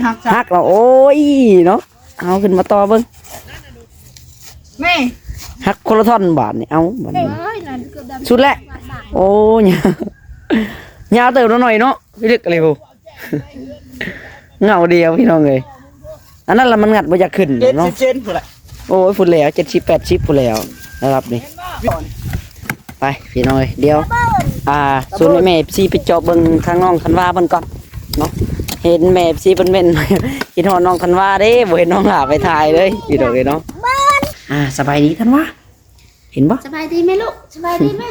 ຫັກ ຫັກແລ້ວ ໂອ້ຍເນາະ. ເອົາຂຶ້ນມາຕໍ່ເບິ່ງ ແມ່ ຫັກຄົນລະທ່ອນບາດນີ້. ເອົາບາດນີ້ ເອີຍ ນັ້ນເກືອບດຳ ສຸດແລ້ວ. ໂອ້ຍ ຍາວເຕີບແລ້ວໜ້ອຍເນາະ ພີ່ເດັກເລີຍໂຫ ເຫງົ້າດຽວພີ່ນ້ອງເອີຍ. ອັນນັ້ນລະມັນງັດບໍ່ຢາກຂຶ້ນເນາະ ເຈັດສິບເຊັນພຸ້ນແຫຼະ. ໂອ້ຍ ພຸ້ນແລ້ວ ເຈັດສິບ ແປດສິບ ພຸ້ນແລ້ວ ລະດັບນີ້. ໄປພີ່ນ້ອງເອີຍ ດຽວ ອ່າ ຊວນແມ່ໆ ເອັຟຊີ ໄປເຈາະເບິ່ງທາງນ້ອງທັນວາເພິ່ນກ່ອນເນາະ. ເຫັນແມ່ ເອັຟຊີ ເພິ່ນເໝັນ ຄິດຮອດນ້ອງທັນວາເດ້ ບໍ່ເຫັນນ້ອງຫຼ້າໄປຖ່າຍເລີຍ ພີ່ນ້ອງເອີຍເນາະ. ອ່າ ສະບາຍດີທັນວາ ເຫັນບໍ່? ສະບາຍດີແມ່ລູກ ສະບາຍດີແມ່.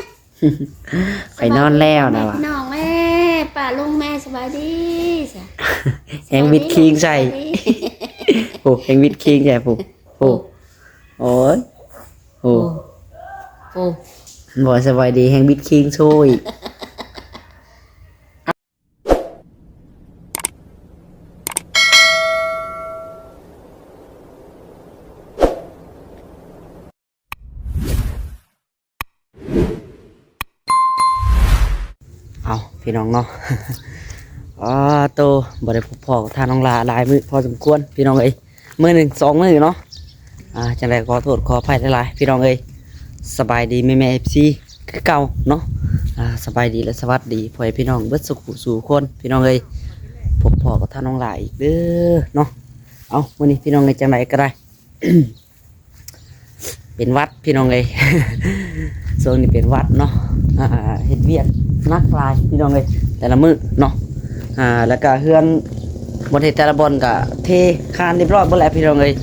ຂ້ອຍນອນແລ້ວນະວ່າ ພີ່ນ້ອງແມ່ ປ້າລຸງແມ່ ສະບາຍດີ ແຮງວິດຄີງໃສ່ ສະບາຍດີລູກ ສະບາຍດີ. ໂອ້ ແຮງວິດຄີງໃສ່ ໂອ້ ໂອ້ ໂອ້ຍ ໂອ້ ໂອ້ ບໍ່ສະບາຍດີ ແຮງບິດຄີງໂຊອີກ. ເອົາ ພີ່ນ້ອງເນາະ ອໍ ໂຕ ບໍ່ໄດ້ພົບພໍ້ກັບທ່ານນ້ອງຫຼ້າຫຼາຍມື້ພໍສົມຄວນ ພີ່ນ້ອງເອີຍ. ມື້ໜຶ່ງສອງມື້ເນາະ. ອ່າ ຈັ່ງໃດກໍຂໍໂທດຂໍອະໄພຫຼາຍໆ ພີ່ນ້ອງເອີຍ. ສະບາຍດີແມ່ໆ ເອັຟຊີ ຄືເກົ່າເນາະ. ອ່າ ສະບາຍດີ ແລະ ສະຫວັດດີພໍ່ແມ່ພີ່ນ້ອງເບິດສູ່ຜູ້ສູ່ຄົນ ພີ່ນ້ອງເອີຍ. ພົບພໍ້ກັບທ່ານນ້ອງຫຼ້າອີກເດີເນາະ. ເອົາ ມື້ນີ້ພີ່ນ້ອງເອີຍ ຈັ່ງໃດກໍໄດ້ ເປັນຫວັດພີ່ນ້ອງເອີຍ ຊ່ວງນີ້ເປັນຫວັດເນາະ. ອ່າ ເຮັດວຽກໜັກຫຼາຍພີ່ນ້ອງເອີຍ ແຕ່ລະມື້ເນາະ. ອ່າ ແລ້ວກະເຮືອນບ່ອນເຮັດແຕ່ລະບ່ອນກະເທຄານຮຽບຮ້ອຍເບິດແລ້ວພີ່ນ້ອງເອີຍ.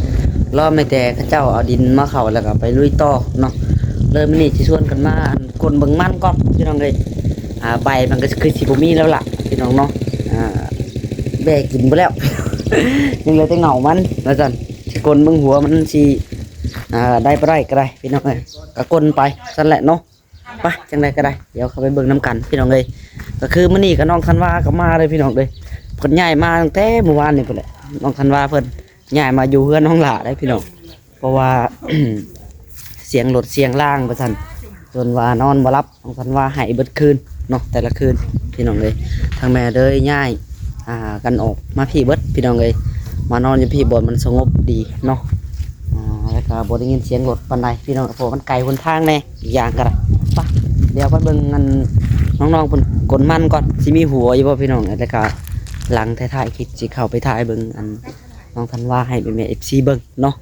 ລໍແມ່ນແຕ່ເຂົາເຈົ້າເອົາດິນມາເຂົ້າ ແລ້ວກະໄປລຸຍຕໍ່ເນາະ. ເລີຍມື້ນີ້ຊິຊວນກັນມາ ອັນ ກົ້ນເບິ່ງມັນກ່ອນພີ່ນ້ອງເອີຍ. ອ່າ ໃບມັນກະຄືຊິບໍ່ມີແລ້ວລະພີ່ນ້ອງເນາະ. ອ່າ ແບ້ກິນເບິດແລ້ວ ຍັງເຫຼືອແຕ່ເຫງົ້າມັນວ່າຊັ້ນ. ຊິກົ້ນເບິ່ງຫົວມັນຊິ ອ່າ ໄດ້ບໍ່ໄດ້ກໍໄດ້ພີ່ນ້ອງເອີຍ ກໍກົ້ນໄປຊັ້ນແຫຼະເນາະ. ໄປ ຈັ່ງໃດກໍໄດ້ ດຽວເຂົ້າໄປເບິ່ງນຳກັນພີ່ນ້ອງເອີຍ. ກໍຄືມື້ນີ້ກໍນ້ອງທັນວາກໍມາເລີຍພີ່ນ້ອງເອີຍ. ເພິ່ນຍ້າຍມາຕັ້ງແຕ່ມື້ວານນີ້ພຸ້ນແຫຼະ ນ້ອງທັນວາເພິ່ນຍ້າຍມາຢູ່ເຮືອນນ້ອງຫຼ້າໄດ໋ພີ່ນ້ອງ. ເພາະວ່າ ສຽງລົດສຽງລາງວ່າຊັ້ນ ຈົນວ່ານອນບໍ່ຫຼັບ. ນ້ອງທັນວາໄຫ້ເບິດຄືນເນາະ ແຕ່ລະຄືນພີ່ນ້ອງເອີຍ. ທາງແມ່ເລີຍຍ້າຍ ອ່າ ກັນອອກມາພີ້ເບິດພີ່ນ້ອງເອີຍ ມານອນຢູ່ພີ້ ບ່ອນມັນສະຫງົບດີເນາະ. ອ່າ ແລ້ວກະບໍ່ໄດ້ຍິນສຽງລົດປານໃດພີ່ນ້ອງ ເພາະມັນໄກຫົນທາງແດ່ ອີກຢ່າງກະໄດ້. ໄປ ດຽວໄປເບິ່ງ ອັນ ນ້ອງໆເພິ່ນກົ້ນມັນກ່ອນ ຊິມີຫົວຢູ່ບໍ່ພີ່ນ້ອງ. ແລ້ວກະຫຼັງທ້າຍໆຄລິບຊິເຂົ້າໄປຖ່າຍເບິ່ງ ອັນ ນ້ອງທັນວາໃຫ້ແມ່ໆ ເອັຟຊີ ເບິ່ງເນາະ.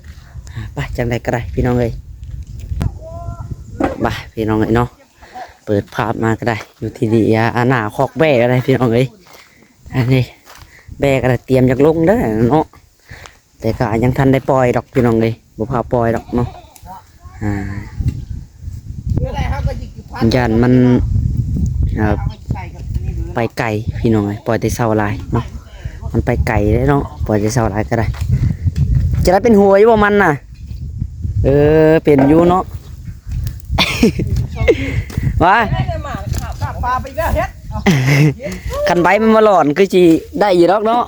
ອ່າ ໄປ ຈັ່ງໃດກໍໄດ້ພີ່ນ້ອງເອີຍ. ໄປ ພີ່ນ້ອງເອີຍເນາະ ເປີດພາບມາກໍໄດ້ ຢູ່ທີ່ນີ້ ອາ ໜ້າຄອກແບ້ກໍໄດ້ພີ່ນ້ອງເອີຍ. ອັນນີ້ແບ້ກໍໄດ້ ຕຽມຢາກລົງເດີເນາະ ແຕ່ກໍຍັງທັນໄດ້ປ່ອຍດອກພີ່ນ້ອງເອີຍ ບໍ່ພາປ່ອຍດອກເນາະ. ອ່າ ຢ້ານມັນ ເອີ ໄປໄກພີ່ນ້ອງເອີຍ ປ່ອຍແຕ່ເຊົ້າຫຼາຍເນາະ. ມັນໄປໄກເດ້ເນາະ ປ່ອຍແຕ່ເຊົ້າຫຼາຍກໍໄດ້. ຈະໄດ້ເປັນຫົວຢູ່ບໍ່ມັນນະ? ເອີ ເປັນຢູ່ເນາະ ວ່າ ປາໄປເຮັດ ຄັນໃບມັນບໍ່ຫຼອນຄືຊິໄດ້ຢູ່ດອກເນາະ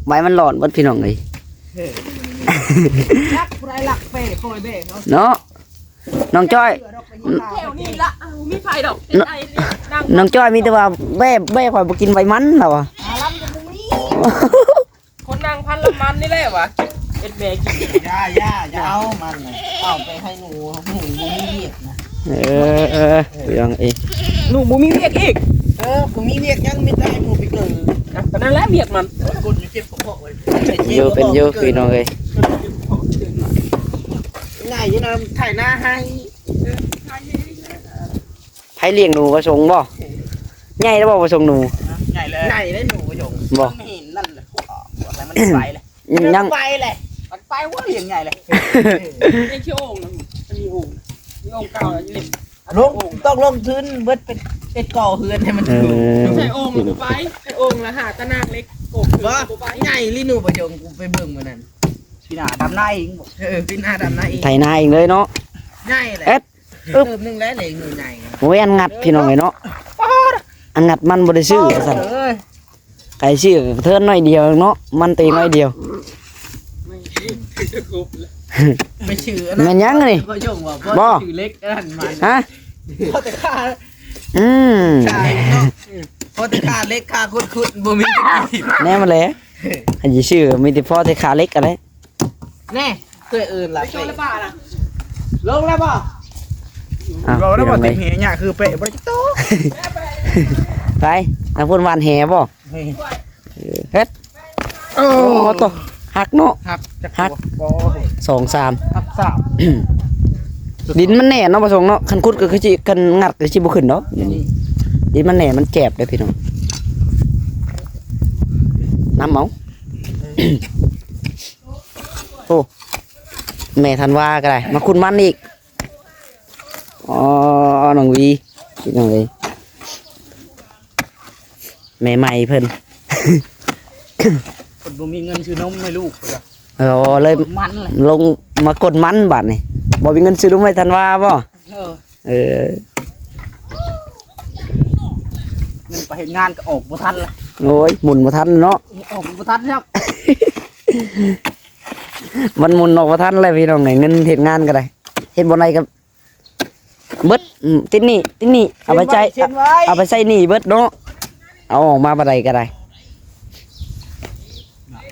ໃບມັນຫຼອນເບິດພີ່ນ້ອງເອີຍ. ເອີ ຈັກຜູ້ໃດລັກແປ້ປ່ອຍແບ້ເນາະ ເນາະ ນ້ອງຈ້ອຍ ແຖວນີ້ລະ ເອີ ມີໃຜດອກ ເນາະ ນ້ອງຈ້ອຍມີແຕ່ວ່າແບ້ ແບ້ຂ້ອຍບໍ່ກິນໃບມັນລະວ່າ ຄົນນາງພັນລະມັນນີ້ແຫຼະວ່າ ເຮັດແມ່ກິນ. ຢ່າ ຢ່າ ຢ່າເອົາມັນ ເອົາໄປໃຫ້ໜູ ໜູບໍ່ມີວຽກນະ. ເອີ ເອີ ເອີ ເອີ ເລື່ອງອີກ ໜູບໍ່ມີວຽກອີກ. ເອີ ບໍ່ມີວຽກຫຍັງ ມີແຕ່ໃຫ້ໝູໄປເກີນ. ນະ ກໍນັ້ນແຫຼະວຽກມັນ ກົນຢູ່ເຈັບກະເພາະເວີຍ. ເປັນຢູ່ ເປັນຢູ່ ພີ່ນ້ອງເອີຍ ງ່າຍຢູ່ນະ ໄຖນາໃຫ້. ໃຜລ້ຽງໜູປະສົງບໍ່? ໃຫຍ່ແລ້ວບໍ່ປະສົງໜູ? ໃຫຍ່ແລ້ວ ໃຫຍ່ແລ້ວໜູປະສົງບໍ່? ມັນເຫັນນັ້ນແຫຼະ ພວກ ພວກນັ້ນມັນໄປແລ້ວ ອືມ ຍັງໄປແຫຼະ ມັນໄປ ໂອ້ຍ ລ້ຽງໃຫຍ່ແລ້ວ ເອ ຂີ້ໂອ່ງນະ ມັນມີໂອ່ງ ມີໂອ່ງເກົ່າແລ້ວຢູ່ນີ້ ລົງ ຕ້ອງລົງທຶນເບິດເປັນ ເປັນກໍ່ເຮືອນໃຫ້ມັນ ເອີ ສູງ ໃສ່ໂອ່ງລະບໍ່ໄປ ໃສ່ໂອ່ງລະຫາຕະໜ່າງເຫຼັກ ກົບ ບໍ່ ບໍ່ໄປ ໃຫຍ່ລີໜູປະສົງ ກູໄປເບິ່ງມື້ນັ້ນ ປີໜ້າດຳນາເອງບໍ່? ເອີ ປີໜ້າດຳນາເອງ ໄຖນາເອງເລີຍເນາະ ໃຫຍ່ແຫຼະ ເອີ ເຕີບໜຶ່ງແລ້ວເລີຍໜູໃຫຍ່ ໂອ້ຍ ອັນງັດພີ່ນ້ອງເອີຍເນາະ ອັນງັດມັນບໍ່ໄດ້ຊື້ວ່າຊັ້ນ ເອີຍ ໄກ່ຊື້ກະເທີນໜ້ອຍດຽວເນາະ ມັນໂຕເອງໜ້ອຍດຽວ ໄປຊື້ອັນນັ້ນ ແມ່ນຫຍັງອັນນີ້? ບໍ່ ບໍ່ ຊື້ເຫຼັກອັນນັ້ນມາ ຮະ ພໍແຕ່ຄ່າ ອືມ ຄ່າເນາະ ພໍແຕ່ຄ່າເຫຼັກ ຄ່າຂຸດຂຸດ ບໍ່ມີແນວມັນແຫຼະ ຄັນຊິຊື້ມີແຕ່ພໍແຕ່ຂາເຫຼັກຫັ້ນແຫຼະ. ແນ່ ເຄີຍເອີ້ນລະເປະ ລົງແລ້ວບໍ່? ອ້າວ ເວົ້າແລ້ວບໍ່ ພີ່ນ້ອງເອີຍ ຕິດແຫຍຍາກຄືເປະບໍ່ໄດ້ຈັກໂຕ. ໄປ ທາງພຸ້ນຫວ່ານແຫບໍ່? ເຮັດ ໂອ້ ໂອ້ ໂຕ ຫັກເນາະ ຫັກຈັກ ຫັກ ສອງສາມ ຫັກສາມ. ດິນມັນແໜ້ນເນາະ ປະສົງເນາະ ຄັນຂຸດກໍຄືຊິ ຄັນງັດກໍຊິບໍ່ຂຶ້ນດອກ. ອືມ ດິນມັນແໜ້ນ ມັນແຈບເດ້ພີ່ນ້ອງ ນຳເອົາ. ໂອ້ ແມ່ທັນວາກໍໄດ້ ມາຂຸດມັນອີກ. ອໍ ນ້ອງວີ ພີ່ນ້ອງເອີຍ ແມ່ໃໝ່ເພິ່ນ ເພິ່ນບໍ່ມີເງິນຊື້ນົມໃຫ້ລູກ ເອີ ເລີຍ ກົນມັນແຫຼະ ລົງມາກົນມັນບາດນີ້. ບໍ່ມີເງິນຊື້ນົມໃຫ້ທັນວາບໍ່? ເອີ ເອີ ເງິນໄປເຮັດງານກໍອອກບໍ່ທັນລະ. ໂອ້ຍ ໝູນບໍ່ທັນເນາະ ອອກບໍ່ທັນຊ້ຳ ມັນໝູນອອກບໍ່ທັນແລ້ວພີ່ນ້ອງເອີຍ. ເງິນເຮັດງານກໍໄດ້ ເຮັດບ່ອນໃດກໍເບິດ. ອືມ ຕິດໜີ້ ຕິດໜີ້ ເອົາໄປໃຊ້ ເຊັນໄວ້ ເອົາໄປໃຊ້ໜີ້ເບິດເນາະ ເອົາອອກມາບ່ອນໃດກໍໄດ້.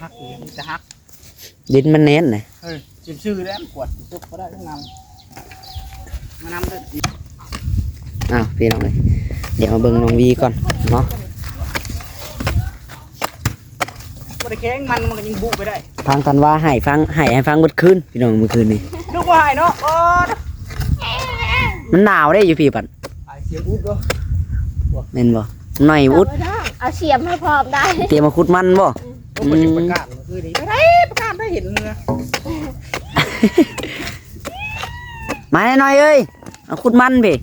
ຫັກ ມີແຕ່ຫັກ ດິນມັນແໜ້ນນະ. ເອີ ຊິມຊື່ແລ້ວ ກວດຕົກບໍ່ໄດ້ນຳ ມານຳເດີ. ອ້າວ ພີ່ນ້ອງເອີຍ ດຽວມາເບິ່ງນ້ອງວີກ່ອນເນາະ. ບໍ່ໄດ້ແຂງ ມັນ ມັນກໍຍັງບຸໄປໄດ້. ທາງທັນວາໄຫ້ຟັງ ໄຫ້ໃຫ້ຟັງເບິດຄືນ ພີ່ນ້ອງ ມື້ຄືນນີ້. ລູກບໍ່ໄຫ້ເນາະ. ໂອ້ ມັນໜາວເດ້ຢູ່ພີ້ບັດ ໄອສຽງອຸດເນາະ. ແມ່ນບໍ່? ໜ້ອຍອຸດ ເອົາສຽມມາພ້ອມໄດ້ ຕຽມມາຂຸດມັນບໍ່? ອືມ ໂອ້ ບໍ່ໄດ້ປະກາດມື້ຄືນນີ້ ໄດ້ປະກາດໄດ້ເຫັນເມືອ. ມາແນ່ໜ້ອຍເອີຍ ມາຂຸດມັນພີ້.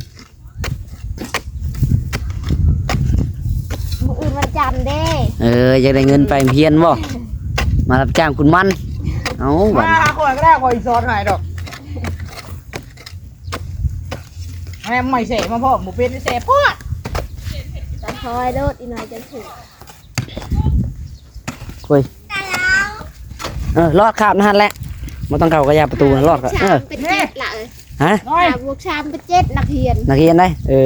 ມື້ອື່ນວັນຈັນເດ້. ເອີ ຢາກໄດ້ເງິນໄປໂຮງຮຽນບໍ່? ມາຮັບຈ້າງຂຸດມັນ. ເອົາ ມາຫາຂ້ອຍກໍໄດ້ ຂ້ອຍຊິສອນໃຫ້ດອກ. ແມ່ໃໝ່ແສມາພ້ອມ ບໍ່ເປັນແສໂພດ. ຕັດຮອຍໂລດ ອີກໜ້ອຍຈັ່ງຖືກ. ໂອ້ຍ ເອີ ລອດຂ້າມຫັ້ນແຫຼະ ບໍ່ຕ້ອງເຂົ້າກະຢາປະຕູ ລອດກໍ ເອີ ເຈັດລະເອີຍ. ຮະ? ຫ້າບວກສາມເປັນເຈັດ ນັກຮຽນ ນັກຮຽນໄດ໋. ເອີ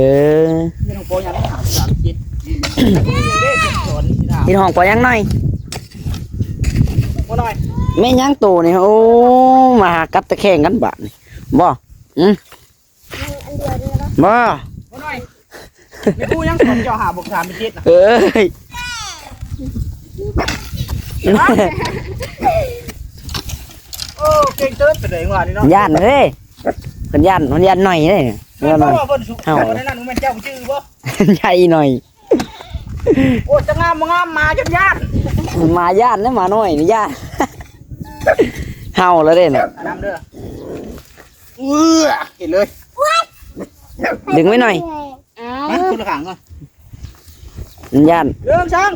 ຮຽນຫ້ອງ ປ.ຫຍັງ? ຫ້າບວກສາມເປັນເຈັດ. ຮຽນຫ້ອງ ປ.ຫຍັງໜ້ອຍ? ບໍ່ໜ້ອຍ ແມ່ນຫຍັງໂຕນີ້? ໂອ້ ມາຫາກັດຕະແຄງກັນບາດນີ້ ບໍ່? ອື ອັນດຽວນີ້ບໍ່? ບໍ່ໜ້ອຍ ແມ່ຄູຍັງສອນເຈົ້າຫ້າບວກສາມເປັນເຈັດນະ. ເອີຍ ໂອ້ ເກັ່ງເຕີບໄປເລີຍວ່ານີ້ເນາະ. ຢ້ານເດ້ ເພິ່ນຢ້ານ ເພິ່ນຢ້ານໜ້ອຍເດ້. ເອີ ເພິ່ນເວົ້າ ເພິ່ນສຸ ເຮົາ ເພິ່ນນັ້ນແມ່ນເຈົ້າຊື່ບໍ່? ໃຫຍ່ໜ້ອຍ. ໂອ້ ຈະງາມບໍ່ງາມ ໝາຈົນຢ້ານ ໝາຢ້ານເດ້ ໝານ້ອຍນີ້ຢ້ານ ເຫົ່າແລ້ວເດ້ນະ. ນຳເດີ ເອີ ເຫັນເລີຍ ດຶງໄວ້ໜ້ອຍ. ອ້າວ ມາຄົນລະຂ້າງກ່ອນ ມັນຢ້ານ. ເລີ່ມຊ່າງ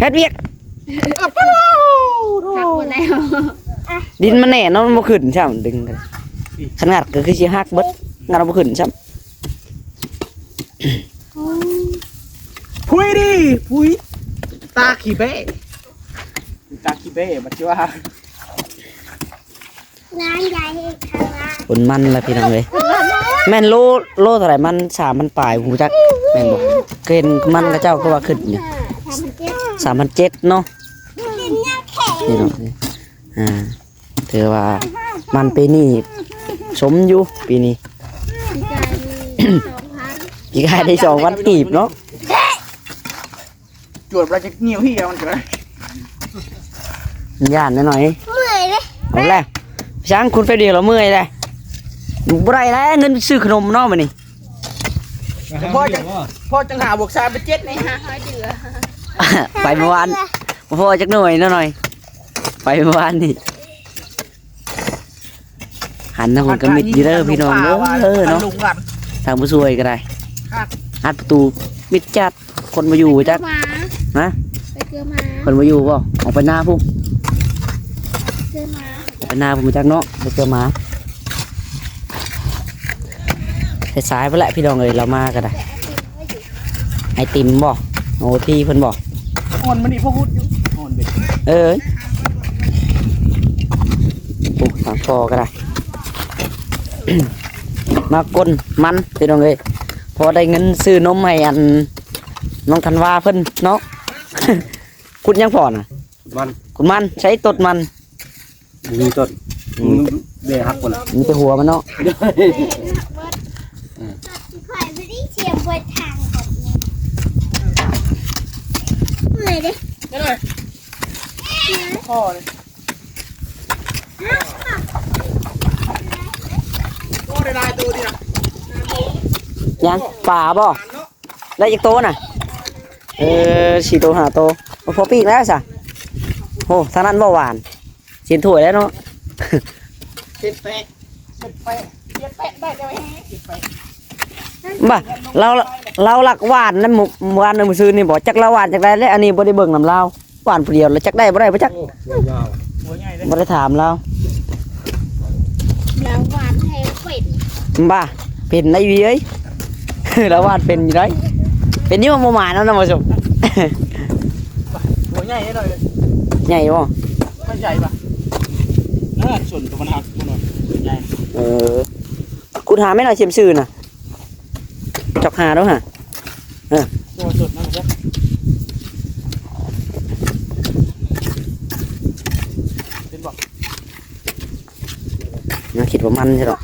ເຮັດວຽກ ຄັກໝົດແລ້ວ ດິນມັນແໜ້ນເນາະ ມັນບໍ່ຂຶ້ນຊ້ຳ ດຶງ ຂະໜາດກໍຄືຊິຫັກເບິດ ງັດບໍ່ຂຶ້ນຊ້ຳ. ພຸ້ຍດີ ພຸ້ຍ ຕາຂີ້ເບ້ ຕາຂີ້ເບ້ ບັດຊິວ່າ ງານໃຫຍ່ອີກຄັ້ງລະ ຄົນມັນລະພີ່ນ້ອງເອີຍ. ແມ່ນໂລ ໂລເທົ່າໃດ? ມັນສາມພັນປາຍ ຮູ້ຈັກແມ່ນບໍ່? ເຫັນມັນເຂົາເຈົ້າກໍວ່າຂຶ້ນຢູ່ ສາມພັນເຈັດ ສາມພັນເຈັດເນາະ ພີ່ນ້ອງເອີຍ. ອ່າ ຖືວ່າມັນປີນີ້ສົມຢູ່ ປີນີ້ ປີກາຍນີ້ສອງພັນ ປີກາຍໄດ້ສອງພັນກີບເນາະ. ຈວດບໍ່ໄດ້ຈັກໜ້ອຍ ເຫື່ອມັນກໍໄດ້ ຢ້ານໜ້ອຍ ເມື່ອຍເດ້. ເອົາແຫຼະ ຊ່າງຄຸນໄປດຽວລະເມື່ອຍແຫຼະ ບໍ່ໄດ້ແລ້ວ ເງິນຊື້ຂະໜົມເນາະມື້ນີ້. ພໍຈັງ ພໍຈັ່ງຫ້າບວກສາມເປັນເຈັດນີ້ ຫ້າຮ້ອຍເດືອ ໄປເມື່ອວານ ບໍ່ພໍຈັກໜ່ວຍເນາະ ໜ້ອຍ ໄປເມື່ອວານນີ້. ຫັນທາງພຸ້ນກໍມິດຢູ່ເດີພີ່ນ້ອງເດີເນາະ. ທາງຜູ້ຊ່ວຍກໍໄດ້ ອັດປະຕູມິດຈັດ ຄົນບໍ່ຢູ່ຈັກ. ຮະ? ໄປເກືອໝາ ເພິ່ນບໍ່ຢູ່ບໍ່? ອອກໄປນາພຸ້ນ ເກືອໝາ ໄປນາພຸ້ນຈັກເນາະ ໄປເກືອໝາ. ສາຍໆພຸ້ນແຫຼະພີ່ນ້ອງເອີຍ ລາວມາກໍໄດ້. ໄອຕິມບໍ່? ໂອທີເພິ່ນບໍ່? ອ່ອນມັນນີ້ພໍຫຸດຢູ່ ອ່ອນເປັນ ເອີຍ ໂອ້ ທາງພໍ່ກໍໄດ້ ມາກົນມັນພີ່ນ້ອງເອີຍ ພໍໄດ້ເງິນຊື້ນົມໃຫ້ອັນ ນ້ອງທັນວາເພິ່ນເນາະ. ຂຸດຫຍັງພໍ່ນະ? ມັນ ຂຸດມັນ ໃຊ້ຕົດມັນ ບໍ່ມີຕົ້ນ ອືມ ມັນແບກຫັກພຸ້ນລະ ມີແຕ່ຫົວມັນເນາະ. ຂ້ອຍບໍ່ໄດ້ສຽມເບິດທາງ ເມື່ອຍເດ້ ເມື່ອຍ ຄໍເດ້. ໂອ້ ໄດ້ຫຼາຍໂຕຕິນະ ຍັງປາບໍ່ ໄດ້ຈັກໂຕນະ? ເອີ ສີ່ໂຕຫ້າໂຕ ພໍປີ້ງແລ້ວຊະ. ໂອ້ ທາງນັ້ນບໍ່ຫວານ ຊິນຖ້ວຍແລ້ວເນາະ. ເຈັດແປະ ເຈັດແປະ ເຈັດແປະ ໄດ້ແຕ່ວ່າເຈັດແປະ ບໍ່ ລາວ ລາວລັກຫວານນຳ ຫວານນຳມື້ຊືນນີ້ບໍ່ ຈັກລາວຫວານຈັກໄດ້ແລ້ວ ອັນນີ້ບໍ່ໄດ້ເບິ່ງນຳລາວ. ຫວານຜູ້ດຽວລະຈັກໄດ້ບໍ່ໄດ້ບໍ່ຈັກ ໂອ້ ຫົວຍາວ ຫົວໃຫຍ່ເດ້ ບໍ່ໄດ້ຖາມລາວ ລາວຫວານແຮງເປັນ ບໍ່ເປັນໄດ໋ວີເອີຍ ລາວຫວານເປັນຢູ່ໄດ໋ ເປັນຢູ່ ບໍ່ໝານນຳນຳບໍ່ສົມ ຫົວໃຫຍ່ໜ້ອຍ ໃຫຍ່ບໍ່ ມັນໃຫຍ່ປະ ນັ້ນສ່ວນຕົວມັນຫັກ ມັນໜ້ອຍ ໃຫຍ່ ເອີ ຂຸດຫາແມ່ນເອົາເຂັມຊື່ນະ ຈອກຫາດູຫາ ເອີ ຕົວສົດນະ ເຫັນບໍ່ ຍັງຄິດວ່າມັນຢູ່ດອກ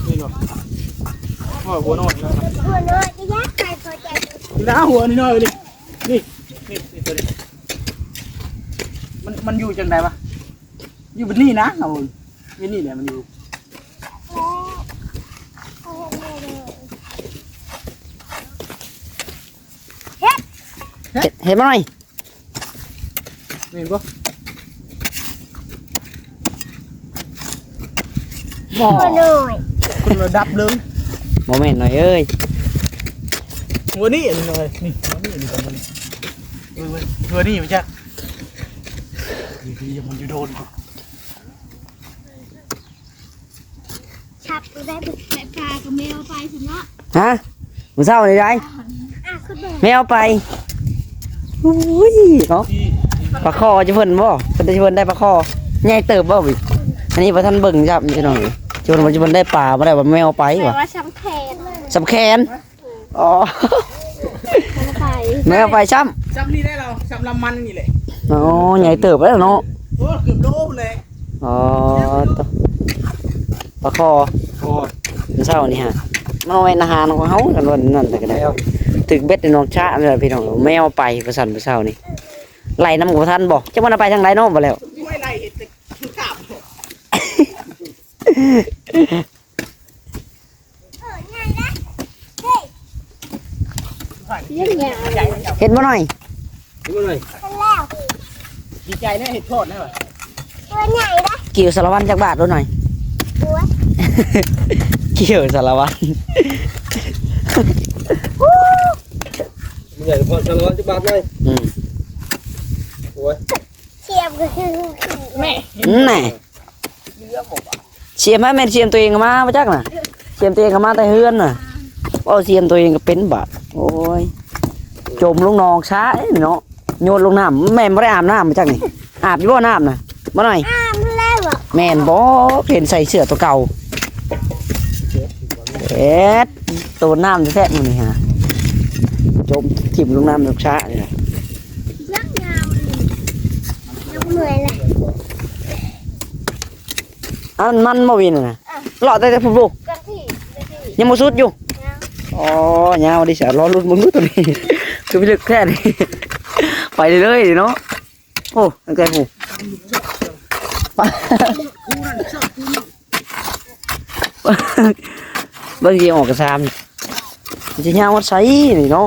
ນີ້ບໍ່ ໂອ້ຍ ຫົວນ້ອຍນະ ຫົວນ້ອຍກໍຢາກໄປພໍໃຈ ນີ້ນະ ຫົວນ້ອຍໆ ນີ້ ນີ້ ນີ້ ຕົວນີ້ ມັນ ມັນຢູ່ຈັ່ງໃດວະ ຢູ່ແບບນີ້ນະ ເອົາ ຢູ່ນີ້ແຫຼະມັນຢູ່ ເຮັດ ເຮັດ ເຮັດມາໜ້ອຍ ແມ່ນບໍ່ ບໍ່ ບໍ່ໜ້ອຍ ຄົນລະດັບເລີຍ ບໍ່ແມ່ນໜ້ອຍເອີຍ ຫົວນີ້ອັນນີ້ໜ້ອຍ ນີ້ ຫົວນີ້ອັນນີ້ ເອີ ເອີ ຫົວນີ້ມັນຈະ ດີໆ ມັນຢູ່ໂດນ ສັບກໍໄດ້ ໄປປາກໍແມວໄປຊັ້ນເນາະ ຮະ ມື້ເຊົ້ານີ້ໄດ໋ ອ່າ ແມວໄປ ໂອ້ຍເນາະ ປາຄໍ້ຈະເພິ່ນບໍ່ ເພິ່ນຈະເພິ່ນໄດ້ປາຄໍ້ ໃຫຍ່ເຕີບບໍ່ ອັນນີ້ບໍ່ທັນເບິ່ງຊ້ຳພີ່ນ້ອງ ຈະເພິ່ນວ່າຈະເພິ່ນໄດ້ປາບໍ່ໄດ້ວ່າແມວໄປວ່າ ແມ່ນວ່າສຳແຂນ ສຳແຂນ ອໍ ແມ່ໄປ ແມ່ໄປຊ້ຳ ຊ້ຳນີ້ແຫຼະລາວ ຊ້ຳລຳມັນນີ້ແຫຼະ ອໍ ໃຫຍ່ເຕີບແລ້ວເນາະ ໂອ້ ເກືອບໂລພຸ້ນແຫຼະ ອໍ ປາຄໍ້ ຄໍ້ ມື້ເຊົ້ານີ້ຫາ ມັນບໍ່ແມ່ນອາຫານຂອງເຮົາ ຄັນວ່ານັ້ນແຕ່ກໍໄດ້ ຖືກເບັດໃນໜອງຊະນີ້ແຫຼະພີ່ນ້ອງ ແມວໄປວ່າຊັ້ນ ມື້ເຊົ້ານີ້ ໄລ່ນຳກໍບໍ່ທັນບໍ່ ຈັກມັນເອົາໄປທາງໃດເນາະ ບໍ່ແລ້ວ ໂອ້ຍ ໄລ່ເຫັນແຕ່ຂາບ ເຮັດບໍ່ໜ້ອຍ ເຮັດບໍ່ໜ້ອຍ ເຮັດແລ້ວ ດີໃຈແລ້ວ ເຮັດໂທດແລ້ວ ຕົວໃຫຍ່ເດ້ ກິ້ວສາລະວັນຈັກບາດບໍ່ໜ້ອຍ ໂອ້ຍ ກິ້ວສາລະວັນ ໃຫຍ່ພໍສາລະວັນຈັກບາດໜ້ອຍ ອືມ ໂອ້ຍ ສຽມກໍຄື ແມ່ ແນ່ ສຽມໃຫ້ແມ່ນສຽມຕົວເອງມາບໍ່ຈັກນະ ສຽມຕົວເອງກໍມາແຕ່ເຮືອນນະ ເວົ້າສຽມຕົວເອງກໍເປັນບາດ ໂອ້ຍ ຈົມລົງໜອງຊະເນາະ ໂຍນລົງນ້ຳ ແມ່ນບໍ່ໄດ້ອາບນ້ຳບໍ່ຈັກນີ້ ອາບຢູ່ບໍ່ນ້ຳນະ ບໍ່ໜ້ອຍ ອາບແລ້ວ ແມ່ນບໍ່ ເຫັນໃສ່ເສື້ອຕົວເກົ່າ ເຮັດ ໂຕນ້ຳແທ້ໆ ມື້ນີ້ຫາ ຈົມຖິ້ມລົງນ້ຳລົງຊະນີ້ນະ ເມື່ອຍແລ້ວ ອັນມັນບໍ່ວິນນະ ອ່ະ ເລາະແຕ່ ແຕ່ພຸ້ນ ຍັງບໍ່ສຸດຢູ່ ຍັງ ອໍ ຍາວດີຊະ ລໍລຸ້ນເບິ່ງດູໂຕນີ້ ຄືພິລຶກແທ້ນີ້ ໄປເລື້ອຍໆເນາະ ໂອ້ ຕັ້ງແຕ່ຜູ້ ເບິ່ງຊິອອກກະຊາມ ມັນຊິຍາວຮອດໃສນີ້ເນາະ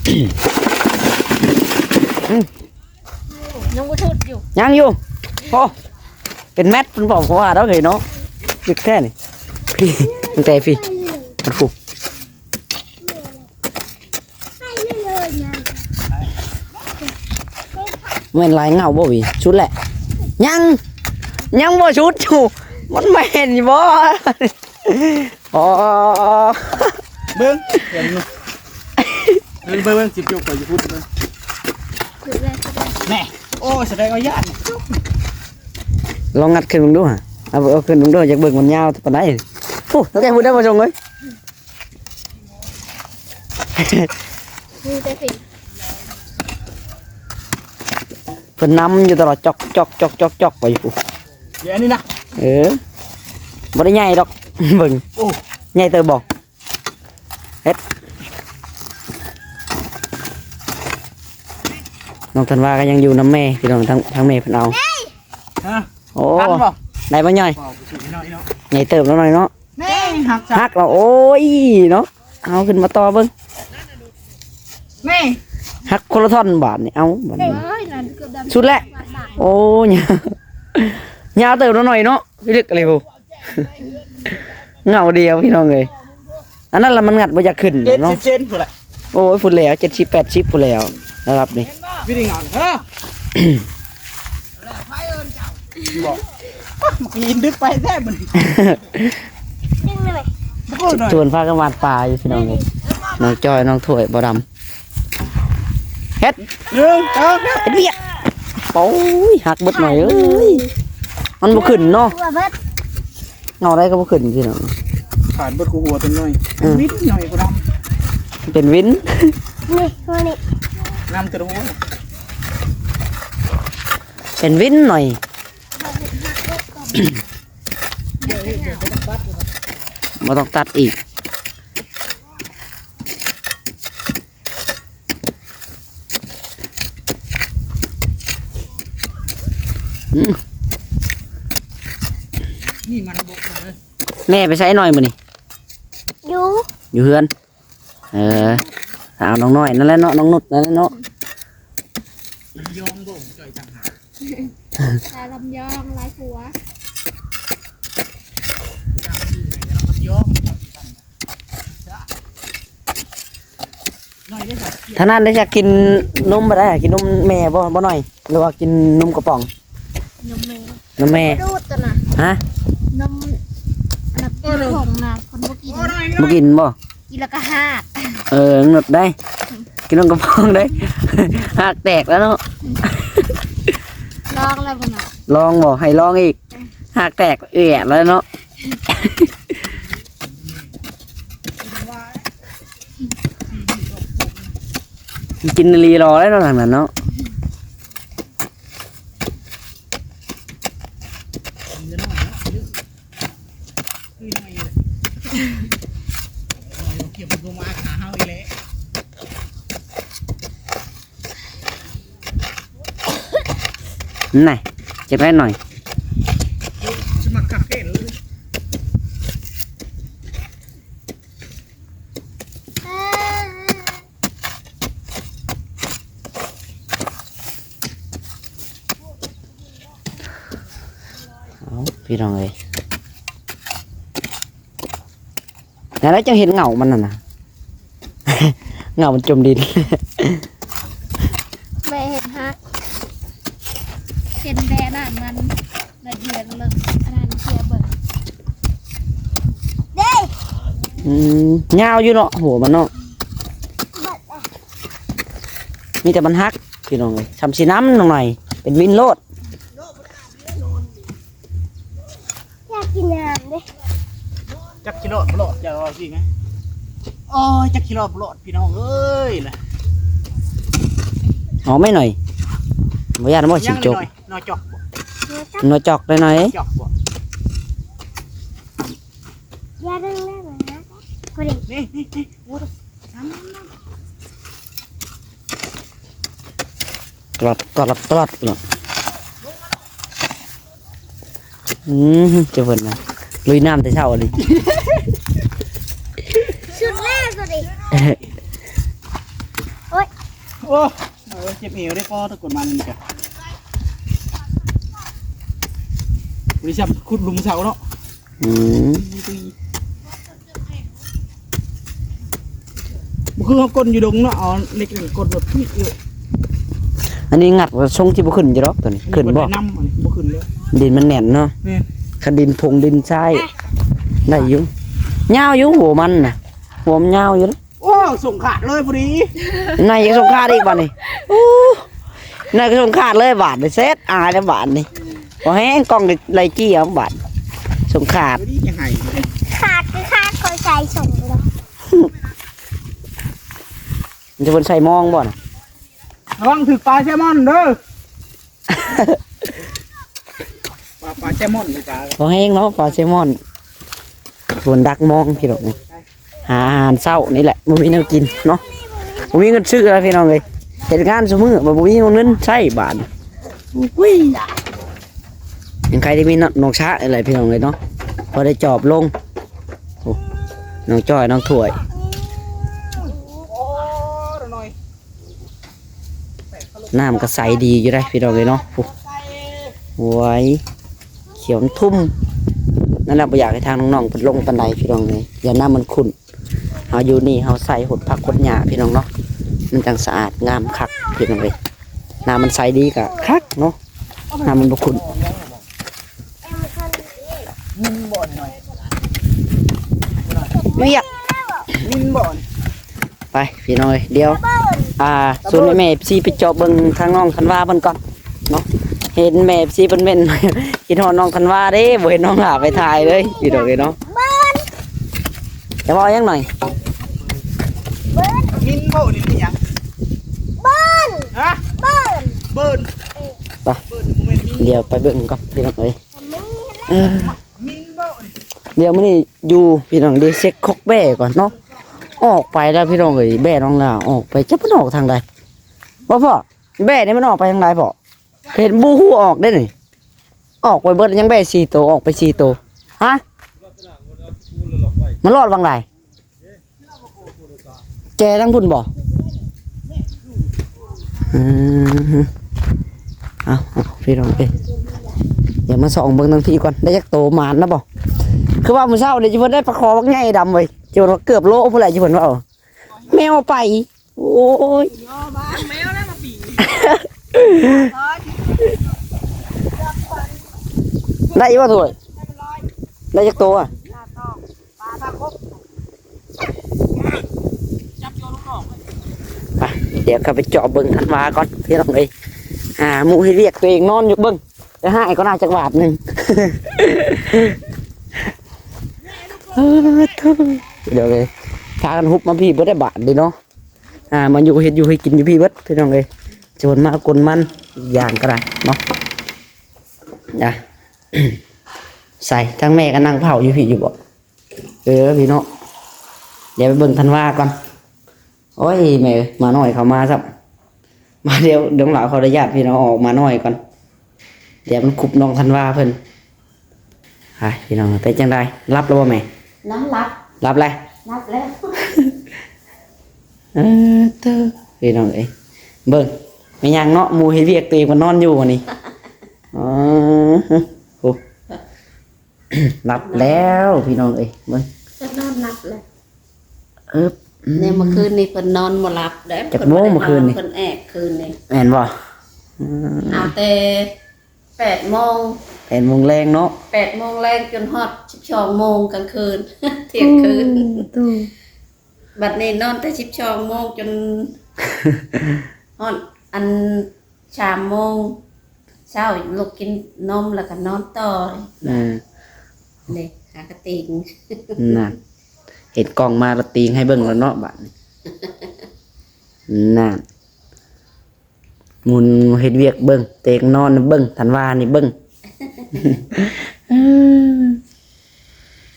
ອືມ ຍັງບໍ່ສຸດຢູ່ ຍັງຢູ່ ໂອ້ ເປັນແມັດເພິ່ນບອກວ່າດອກເຮີຍເນາະ ລຶກແທ້ນີ້ ພີ່ ຕັ້ງແຕ່ພີ່ ມັນພຸ້ນ ແມ່ນລາຍເຫງົາບໍ່ຫວີ? ສຸດແຫຼະ ຍັງ ຍັງບໍ່ສຸດຢູ່ ມັນແມ່ນຢູ່ບໍ່? ອໍ ເບິ່ງ ເບິ່ງ ເບິ່ງ ເບິ່ງ ຊິຈົກໄປຢູ່ພຸ້ນເບິ່ງ ແນ່ ໂອ້ ສະແດງວ່າຢ້ານ ລອງງັດຂຶ້ນເບິ່ງດູຫາ ເອົາ ເອົາຂຶ້ນເບິ່ງດູ ຢາກເບິ່ງມັນຍາວປານໃດ ໂອ້ ຕັ້ງແຕ່ພຸ້ນໄດ້ບໍ່ຊົງເອີຍ. ມີແຕ່ພີ້ ເພິ່ນນຳຢູ່ຕະຫຼອດ ຈອກ ຈອກ ຈອກ ຈອກ ຈອກ ໄປຢູ່ ດຽວນີ້ນະ ເອີ ບໍ່ໄດ້ໃຫຍ່ດອກ ເບິ່ງ ໂອ້ ໃຫຍ່ເຕີບບໍ່? ເຮັດ ນ້ອງທັນວາກໍຍັງຢູ່ນຳແມ່ພີ່ນ້ອງ ທາງ ທາງແມ່ເພິ່ນເອົາ ຮະ ໂອ້ ທັນບໍ່? ໄດ້ບໍ່ໃຫຍ່? ໃຫຍ່ເຕີບແລ້ວໜ້ອຍເນາະ ແມ່ງຫັກ ຫັກແລ້ວ ໂອ້ຍເນາະ ເອົາຂຶ້ນມາຕໍ່ເບິ່ງ ແມ່ງ ຫັກຄົນລະທ່ອນບາດນີ້ ເອົາບາດນີ້ ເອີຍ ນັ້ນເກືອບດຳ ສຸດແລ້ວ ໂອ້ຍ ຍາວເຕີບແລ້ວໜ້ອຍເນາະ ພິລຶກອະໄລພຸ້ນ ເຫງົ້າດຽວພີ່ນ້ອງເອີຍ ອັນນັ້ນລະມັນງັດບໍ່ຢາກຂຶ້ນເນາະ ເຈັດສິບເຊັນພຸ້ນແຫຼະ ໂອ້ຍ ພຸ້ນແຫຼະ ເຈັດສິບ ແປດສິບ ພຸ້ນແຫຼະ ລະດັບນີ້ ວິທີງານ ເອີ ບອກ ມັນກໍຍິນດຶກໄປແທ້ມື້ນີ້ ດຶງໜ້ອຍ ໂອ້ຍ ຊວນພາກັນຫວ່ານປາຢູ່ພີ່ນ້ອງເອີຍ ນ້ອງຈ້ອຍ ນ້ອງຖ້ວຍ ບໍ່ດຳ ເຮັດ ໜຶ່ງ ສອງ ສາມ ເຮັດວຽກ ໂອ້ຍ ຫັກເບິດໜ້ອຍເອີຍ ມັນບໍ່ຂຶ້ນເນາະ ເອົາໄດ້ກໍບໍ່ຂຶ້ນພີ່ນ້ອງ ຂາດເບິດຄູ່ຫົວຕົວໜ້ອຍ ເປັນວິນໜ້ອຍ ບໍ່ດຳ ເປັນວິນ ນີ້ ຫົວນີ້ ນຳແຕ່ຫົວ ເປັນວິນໜ້ອຍ ບໍ່ຕ້ອງຕັດອີກ ອືມ ນີ້ມັນບົກເລີຍ ແມ່ໄປໃສນ້ອຍມື້ນີ້? ຢູ່ ຢູ່ເຮືອນ ເອີ ເອົານ້ອງນ້ອຍນັ້ນແຫຼະເນາະ ນ້ອງນຸດນັ້ນແຫຼະເນາະ ລຳຍອງບໍ່ຈ່ອຍຕ່າງຫາກ ສາວລຳຍອງຫຼາຍຜົວ ລຳຍອງ ທາງນັ້ນໄດ້ຈັກກິນນົມບໍ່ໄດ້ ກິນນົມແມ່ບໍ່ ບໍ່ໜ້ອຍ ຫຼືວ່າກິນນົມກະປ໋ອງ? ນົມແມ່ ນົມແມ່ ດູດຕົວນະ ຮະ ນົມອັນນັ້ນ ເອີ ຜົງນະ ຄົນບໍ່ກິນ ບໍ່ກິນບໍ່? ກິນແລ້ວກໍຮາກ ເອີ ນົດໄດ້ ກິນນົມກະປ໋ອງໄດ້ ຮາກແຕກແລ້ວເນາະ ລອງແລ້ວບໍ່ນະ ລອງບໍ່ ໃຫ້ລອງອີກ ຮາກແຕກເອະແລ້ວເນາະ ກິນອີ່ຫຼີຫຼໍ່ແລ້ວເນາະ ທາງນັ້ນເນາະ ນະ ຈັກໄດ້ໜ້ອຍ ສະໝັກຄັກແທ້ເລີຍ ເອົາ ພີ່ນ້ອງເອີຍ ແນວໃດຈັ່ງເຫັນເຫງົ້າມັນນັ້ນນະ ເຫງົ້າມັນຈົມດິນ ແມ່ເຫັນຮາກ ເຫັນແບນະ ມັນ ລະເດືອນເບິ່ງ ອັນນັ້ນເສຍເບິ່ງ ເດ້ ອືມ ຍາວຢູ່ເນາະ ຫົວມັນເນາະ ມີແຕ່ມັນຫັກ ພີ່ນ້ອງເອີຍ ຊ່ຳຊິນຳນ້ອງໜ້ອຍ ເປັນວິນໂລດ ຢາກກິນນ້ຳເດ້ ຈັກຊິລອດບໍ່ລອດ ຢ່າເວົ້າຊິແມ ໂອ້ຍ ຈັກຊິລອດບໍ່ລອດ ພີ່ນ້ອງເອີຍ ລະ ເອົາແມ່ໜ້ອຍ ບໍ່ຢ້ານບໍ່ ຊິງຈົກ ໜໍ່ຈອກບໍ່? ໜໍ່ຈອກໄດ້ໜ້ອຍ ຈອກບໍ່? ຢ່າດຶງເລີຍນະ ພໍດີ ນີ້ ນີ້ ນີ້ ໂອ້ຍ ຕະລັດ ຕະລັດ ຕະລັດເນາະ ອືມ ເຈົ້າເພິ່ນນະ ລຸຍນ້ຳແຕ່ເຊົ້ານີ້ ສຸດແລ້ວຕົວນີ້ ໂອ້ຍ ໂອ້ ເອີ ເຈັບເອວໄດ້ພໍ ຕະກົນມານີ້ກະ ບໍລິສັດຂຸດຫຼຸມເຊົາເນາະ ອືມ ບໍ່ຄືເຮົາກົ້ນຢູ່ດົງເນາະ ເອົາເຫຼັກນີ້ກົ້ນແບບນີ້ເອີ ອັນນີ້ງັດວ່າຊົງຊິບໍ່ຂຶ້ນຢູ່ດອກ ຕົວນີ້ ອັນນີ້ ຂຶ້ນບໍ່? ບໍ່ໄດ້ນຳ ອັນນີ້ບໍ່ຂຶ້ນເລີຍ ດິນມັນແໜ້ນເນາະ ແມ່ນ ຄັນດິນຜົງດິນຊາຍ ໄດ້ຢູ່ ຍາວຢູ່ ຫົວມັນນະ ຫົວມັນຍາວຢູ່. ໂອ້ ສົ່ງຂາດເລີຍພໍດີ ນາຍຍັງສົ່ງຂາດອີກບາດນີ້ ໂອ້ ນາຍກໍສົ່ງຂາດເລີຍບາດນີ້ ເສັດອາຍແລ້ວບາດນີ້ ບໍ່ແຮງກ້ອງໄລ່ຈີ້ເອົາບາດ ສົ່ງຂາດ ພໍດີຈະໃຫ້ ຂາດຄືຂາດ ຂ້ອຍໃສ່ສົ່ງໄປແລ້ວ ອ ຈະເພິ່ນໃສ່ມອງບໍ່ນະ? ລະວັງຖືກປາແຊມອນເດີ. ປາ ປາແຊມອນ ປາ ພໍແຮງເນາະ ປາແຊມອນ. ຄົນດັກມອງພີ່ນ້ອງເອີຍ ຫາອາຫານເຊົ້ານີ້ແຫຼະ ບໍ່ມີແນວກິນເນາະ ບໍ່ມີເງິນຊື້ແລ້ວພີ່ນ້ອງເອີຍ. ເຮັດງານຊຸມື້ ບໍ່ ບໍ່ມີເງິນໃຊ້ບາດ ອຸ້ຍ. ຍັງໃຄໄດ້ມີນ້ອງ ນ້ອງຊະນີ້ແຫຼະພີ່ນ້ອງເອີຍເນາະ ພໍໄດ້ຈອບລົງ. ໂອ້ ນ້ອງຈ້ອຍ ນ້ອງຖ້ວຍ. ນ້ຳກໍໃສດີຢູ່ເດ້ພີ່ນ້ອງເອີຍເນາະ. ໂອ້ ໂອ້ຍ ຂຽວທຸ່ມ. ນັ້ນແຫຼະ ບໍ່ຢາກໃຫ້ທາງນ້ອງໆເພິ່ນລົງປານໃດພີ່ນ້ອງເອີຍ ຢ້ານນ້ຳມັນຂຸ້ນ. ເຮົາຢູ່ນີ້ເຮົາໃສ່ຫົດຜັກຫົດຫຍ້າພີ່ນ້ອງເນາະ ມັນຈັ່ງສະອາດງາມຄັກພີ່ນ້ອງເອີຍ. ນ້ຳມັນໃສດີກໍຄັກເນາະ ນ້ຳມັນບໍ່ຂຸ້ນ. ມິນບໍ່ນີ້ໜ້ອຍ ມິນບໍ່ນີ້ ໄປພີ່ນ້ອງເອີຍ. ດຽວ ອ່າ ຊວນແມ່ໆເອັຟຊີໄປເຈາະເບິ່ງທາງນ້ອງທັນວາເພິ່ນກ່ອນເນາະ. ເຫັນແມ່ເອັຟຊີເພິ່ນເໝັນ ຄິດຮອດນ້ອງທັນວາເດ້ ບໍ່ເຫັນນ້ອງຫຼ້າໄປຖ່າຍເລີຍພີ່ນ້ອງເອີຍເນາະ. ຈະເວົ້າຫຍັງໜ້ອຍ? ມິນບໍ່ນີ້ມີຫຍັງ? ເບີນ ຮະ? ເບີນ ເບີນ ໄປ ເບີນ ບໍ່ແມ່ນມິນ. ດຽວໄປເບິ່ງກ່ອນພີ່ນ້ອງເອີຍ. ເອີ ມິນບໍ່ນີ້? ດຽວມື້ນີ້ຢູ່ພີ່ນ້ອງ ໄດ້ເຊັກຄອກແບ້ກ່ອນເນາະ. ອອກໄປແລ້ວພີ່ນ້ອງເອີຍ ແບ້ນ້ອງຫຼ້າອອກໄປ ຈັກມັນອອກທາງໃດ. ບໍ່ພໍ່ ແບ້ນີ້ມັນອອກໄປທາງໃດພໍ່? ເຫັນບໍ່ຮູ້ອອກເດ້ນີ້ ອອກໄປເບິດ ຍັງແບ້ສີ່ໂຕ ອອກໄປສີ່ໂຕ. ຮະ? ມັນລອດວັງໃດ? ແຈທາງພຸ້ນບໍ່? ອືມ ເອົາ ເອົາ ພີ່ນ້ອງເອີຍ ດຽວມາສ່ອງເບິ່ງທາງພີ້ກ່ອນ ໄດ້ຈັກໂຕ ໝານນະບໍ່? ຄືວ່າມື້ເຊົ້ານີ້ ເພິ່ນໄດ້ປາຄໍບັກໃຫຍ່ດຳເວີຍ ເພິ່ນວ່າເກືອບໂລພຸ້ນແຫຼະ ເພິ່ນວ່າ ແມວເອົາໄປ. ໂອ້ຍ ແມວແລ້ວມາປີ ໄດ້ບໍ່ຖ້ວຍ? ໄດ້ຈັກໂຕອະ? ໄປ ດຽວເຂົ້າໄປເຈາະເບິ່ງທັນວາກ່ອນພີ່ນ້ອງເອີຍ. ອ່າ ໝູ່ເຮັດວຽກ ຕົວເອງນອນຢູ່ເບິ່ງ ໄປຫາຍກ່ອນນະ ຈັກບາດໜຶ່ງ. ເອີ ໂທ້ ເດີ ພາກັນຮຸບມາພີ້ເບິດໄດ້ບາດນີ້ເນາະ. ອ່າ ມາຢູ່ເຮັດຢູ່ເຮັດກິນຢູ່ພີ້ເບິດພີ່ນ້ອງເອີຍ. ຈະເພິ່ນມາກົນມັນອີກຢ່າງກໍໄດ້ເນາະ. ນະ ໃສ່ ທາງແມ່ກໍນັ່ງເຝົ້າຢູ່ພີ້ຢູ່ບໍ່? ເອີ ພີ່ນ້ອງ ດຽວໄປເບິ່ງທັນວາກ່ອນ. ໂອ້ຍ ແມ່ເອີຍ ໝານ້ອຍເຂົ້າມາຊ້ຳ ມາ ດຽວ ດຽວຫຼ້າຂໍອະນຸຍາດພີ່ນ້ອງ ອອກໝານ້ອຍກ່ອນ ດຽວມັນຄຸບນ້ອງທັນວາເພິ່ນ. ໄປພີ່ນ້ອງ ເປັນຈັ່ງໃດ ຫຼັບແລ້ວບໍ່ແມ່? ນອນຫຼັບ ຫຼັບແລ້ວ ຫຼັບແລ້ວ. ເອີ ເຕີ ພີ່ນ້ອງເອີຍ ເບິ່ງ ແມ່ນຫຍັງເນາະ ໝູ່ເຮັດວຽກ ຕົວເອງມານອນຢູ່ນີ້. ອໍ ໂອ້ ຫຼັບແລ້ວພີ່ນ້ອງເອີຍ ເບິ່ງ ເພິ່ນນອນຫຼັບແລ້ວ. ເອີບ ອືມ ແນວເມື່ອຄືນນີ້ເພິ່ນນອນບໍ່ຫຼັບເດ້. ຈັກໂມງເມື່ອຄືນນີ້? ເພິ່ນແອກຄືນນີ້ ແມ່ນບໍ່? ອືມ ເອົາແຕ່ແປດໂມງ ແປດໂມງແລງເນາະ ແປດໂມງແລງຈົນຮອດສິບສອງໂມງກາງຄືນ ທ່ຽງຄືນ. ໂອ້ ບາດນີ້ນອນແຕ່ສິບສອງໂມງຈົນຮອດອັນ ສາມໂມງເຊົ້າ ລຸກກິນນົມແລ້ວກໍນອນຕໍ່. ອືມ ນີ້ ຫາກະຕິງ ນັ້ນ ເຫັນກ້ອງມາລະຕິງໃຫ້ເບິ່ງແລ້ວເນາະບາດນີ້. ນັ້ນ ໝູ່ເຮັດວຽກເບິ່ງ ເຕງນອນເບິ່ງ ທັນວານີ້ເບິ່ງ. ເອີ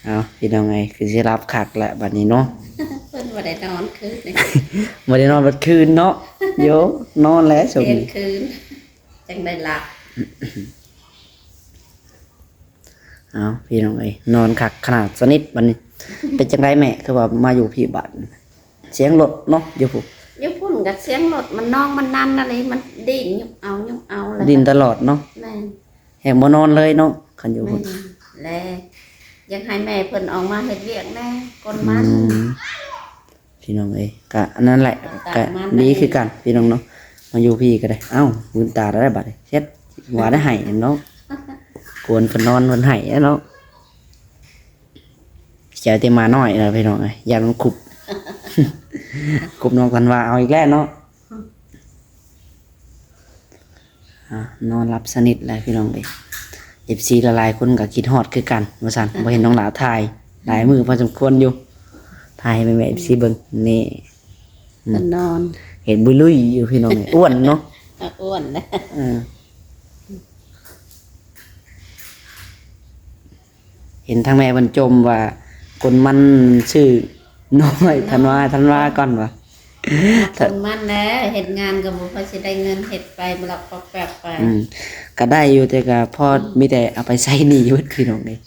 ເອົາ ພີ່ນ້ອງເອີຍ ຄືຊິຫຼັບຄັກແຫຼະບາດນີ້ເນາະ. ເພິ່ນບໍ່ໄດ້ນອນຄືນນີ້ ບໍ່ໄດ້ນອນເບິດຄືນເນາະ. ໂຢ ນອນແລ້ວຊຸມນີ້ ທ່ຽງຄືນຈັ່ງໄດ້ຫຼັບ. ເອົາ ພີ່ນ້ອງເອີຍ ນອນຄັກຂະໜາດສະໜິດບາດນີ້. ເປັນຈັ່ງໃດແມ່ ຄືວ່າມາຢູ່ພີ້ບາດ? ສຽງລົດເນາະ ຢູ່ພຸ້ນ ຢູ່ພຸ້ນກໍສຽງລົດ ມັນນອງມັນນັນນັ້ນເອງ ມັນດີ້ນຍຸບເອົາຍຸບເອົາແລ້ວ ດີ້ນຕະຫຼອດເນາະ. ແມ່ນ ແຮງບໍ່ນອນເລີຍເນາະ ຄັນຢູ່ພຸ້ນ. ແມ່ນ ແລະ ຢາກໃຫ້ແມ່ເພິ່ນອອກມາເຮັດວຽກແດ່ ກົນມັນ. ອືມ ພີ່ນ້ອງເອີຍ ກະອັນນັ້ນແຫຼະ ກະດີຄືກັນພີ່ນ້ອງເນາະ. ມາຢູ່ພີ້ກໍໄດ້ ເອົ້າ ມືນຕາໄດ້ບາດນີ້ ເຮັດວ່າໄດ້ໃຫ້ເນາະ ກວນເພິ່ນນອນເພິ່ນໃຫ້ເນາະ. ເສຍແຕ່ໝານ້ອຍແຫຼະພີ່ນ້ອງເອີຍ ຢ້ານມັນຄຸບ ຄຸບນ້ອງທັນວາເອົາອີກແລ້ວເນາະ. ອ່າ ນອນຫຼັບສະໜິດແລ້ວພີ່ນ້ອງເອີຍ. ເອັຟຊີຫຼາຍໆຄົນກໍຄິດຮອດຄືກັນວ່າຊັ້ນ ບໍ່ເຫັນນ້ອງຫຼ້າຖ່າຍຫຼາຍມື້ພໍສົມຄວນຢູ່ ຖ່າຍໃຫ້ແມ່ໆເອັຟຊີເບິ່ງ. ນີ້ ອືມ ກໍນອນ ເຫັນບຸຍລຸຍຢູ່ພີ່ນ້ອງເອີຍ ອ້ວນເນາະ ກໍອ້ວນນະ ເອີ ເຫັນທາງແມ່ເພິ່ນຈົ່ມວ່າ ກົນມັນຊື້ໜໍ່ໄມ້ທັນວາ ທັນວາກ່ອນວ່າ ກົນມັນແລ້ວ ເຮັດງານກໍບໍ່ຄ່ອຍຊິໄດ້ເງິນ ເຮັດໄປບລັອກປອກແປກໄປ ອືມ ກໍໄດ້ຢູ່ ແຕ່ກໍພໍ ອືມ ມີແຕ່ເອົາໄປໃຊ້ໜີ້ເບິດພີ່ນ້ອງເອີຍ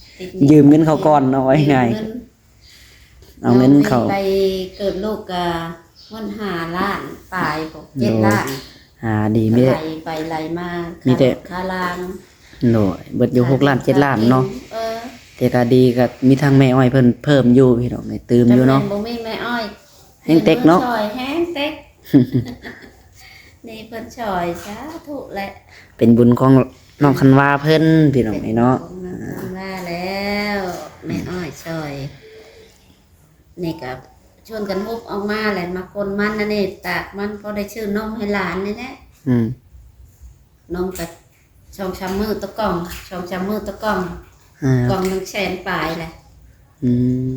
ຢືມເງິນເຂົາກ່ອນເນາະ ເວົ້າງ່າຍ ເອົາເງິນເຂົາ ໄປເກີດລູກກະເງິນຫ້າລ້ານປາຍພຸ້ນ ເຈັດລ້ານ ຫາດີ ມີແຕ່ໄຫຼໄປໄຫຼມາ ມີແຕ່ຄ່າລົດຄ່າລາງ ໂດຍ ເບິດຢູ່ຫົກລ້ານ ເຈັດລ້ານເນາະ ເອີ ແຕ່ກະດີ ກະມີທາງແມ່ອ້ອຍເພິ່ນເພີ່ມຢູ່ພີ່ນ້ອງ ຕື່ມຢູ່ເນາະ ບໍ່ມີແມ່ອ້ອຍ ແຮງເຕັກເນາະ ແຮງເຕັກ ນີ້ເພິ່ນຊ່ອຍ ສາທຸແຫຼະ ເປັນບຸນຂອງນ້ອງຄັນວາເພິ່ນພີ່ນ້ອງເອີຍເນາະ ເປັນບຸນຂອງນ້ອງຄັນວາແລ້ວ ແມ່ອ້ອຍຊ່ອຍ ນີ້ກໍຊວນກັນຮຸບອອກມາແຫຼະ ມາກົນມັນ ອັນນີ້ຕາກມັນ ພໍໄດ້ຊື້ນົມໃຫ້ຫຼານນີ້ແຫຼະ ອືມ ນົມກໍສອງສາມມື້ຕໍ່ກ່ອງ ສອງສາມມື້ຕໍ່ກ່ອງ ອ່າ ກ່ອງໜຶ່ງແສນປາຍແຫຼະ ອືມ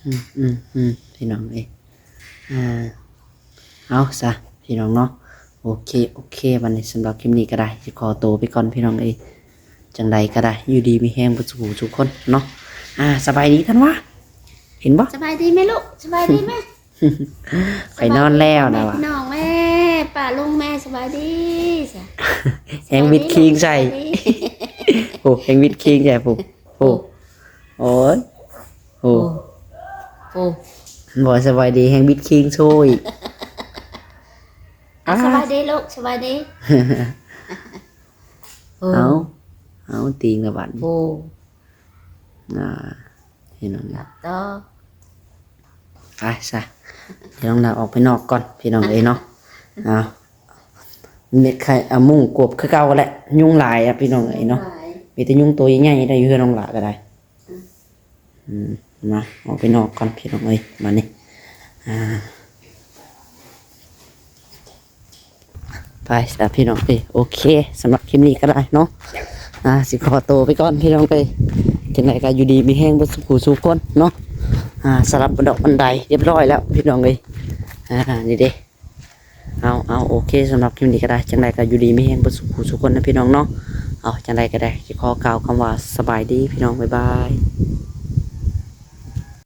ອືມ ອືມ ອືມ ພີ່ນ້ອງເອີຍ ອ່າ ເອົາຊະພີ່ນ້ອງເນາະ ໂອເຄ ໂອເຄ ບັດນີ້ສຳລັບຄລິບນີ້ກໍໄດ້ ຊິຂໍໂຕໄປກ່ອນພີ່ນ້ອງເອີຍ ຈັ່ງໃດກໍໄດ້ ຢູ່ດີມີແຮງເບິດສູ່ຜູ້ສູ່ຄົນເນາະ ອ່າ ສະບາຍດີທັນວາ ເຫັນບໍ່ ສະບາຍດີແມ່ລູກ ສະບາຍດີແມ່ ໄປນອນແລ້ວນະວ່າ ພີ່ນ້ອງແມ່ ປ້າລຸງແມ່ ສະບາຍດີ ແຮງວິດຄີງໃສ່ ສະບາຍດີລູກ ໂອ້ ແຮງວິດຄີງໃສ່ ໂອ້ ໂອ້ ໂອ້ຍ ໂອ້ ໂອ້ ບໍ່ສະບາຍດີ ແຮງບິດຄີງໂຊອີກ ສະບາຍດີລູກ ສະບາຍດີ ເອົາ ເອົາຕີງລະບັດ ໂອ້ ອ່າ ເຫັນແລ້ວ ໄປຊະ ດຽວນ້ອງດາວອອກໄປນອກກ່ອນ ພີ່ນ້ອງເອີຍເນາະ ເອົາ ເມັດໄຂ່ ເອົາ ມຸ້ງກວບຄືເກົ່າແຫຼະ ຍຸງຫຼາຍອະ ພີ່ນ້ອງເອີຍເນາະ ມີແຕ່ຍຸງໂຕໃຫຍ່ໆ ໄດ້ຢູ່ເຮືອນນ້ອງຫຼ້າກໍໄດ້ ອືມ ມາ ອອກໄປນອກກ່ອນພີ່ນ້ອງເອີຍ ມານີ້ ອ່າ ໄປຊະພີ່ນ້ອງເອີຍ ໂອເຄ ສຳລັບຄລິບນີ້ກໍໄດ້ເນາະ ອ່າ ຊິຂໍໂຕໄປກ່ອນພີ່ນ້ອງເອີຍ ຈັ່ງໃດກໍຢູ່ດີມີແຮງເບິດສູ່ຜູ້ສູ່ຄົນເນາະ ອ່າ ສະຫຼັບບັນດອກບັນໄດຮຽບຮ້ອຍແລ້ວພີ່ນ້ອງເອີຍ ອ່າ ນີ້ເດ້ ເອົາ ເອົາ ໂອເຄ ສຳລັບຄລິບນີ້ກໍໄດ້ ຈັ່ງໃດກໍຢູ່ດີມີແຮງເບິດສູ່ຜູ້ສູ່ຄົນນະພີ່ນ້ອງເນາະ ເອົາ ຈັ່ງໃດກໍໄດ້ ຊິຂໍກ່າວຄຳວ່າສະບາຍດີພີ່ນ້ອງ ບາຍບາຍ.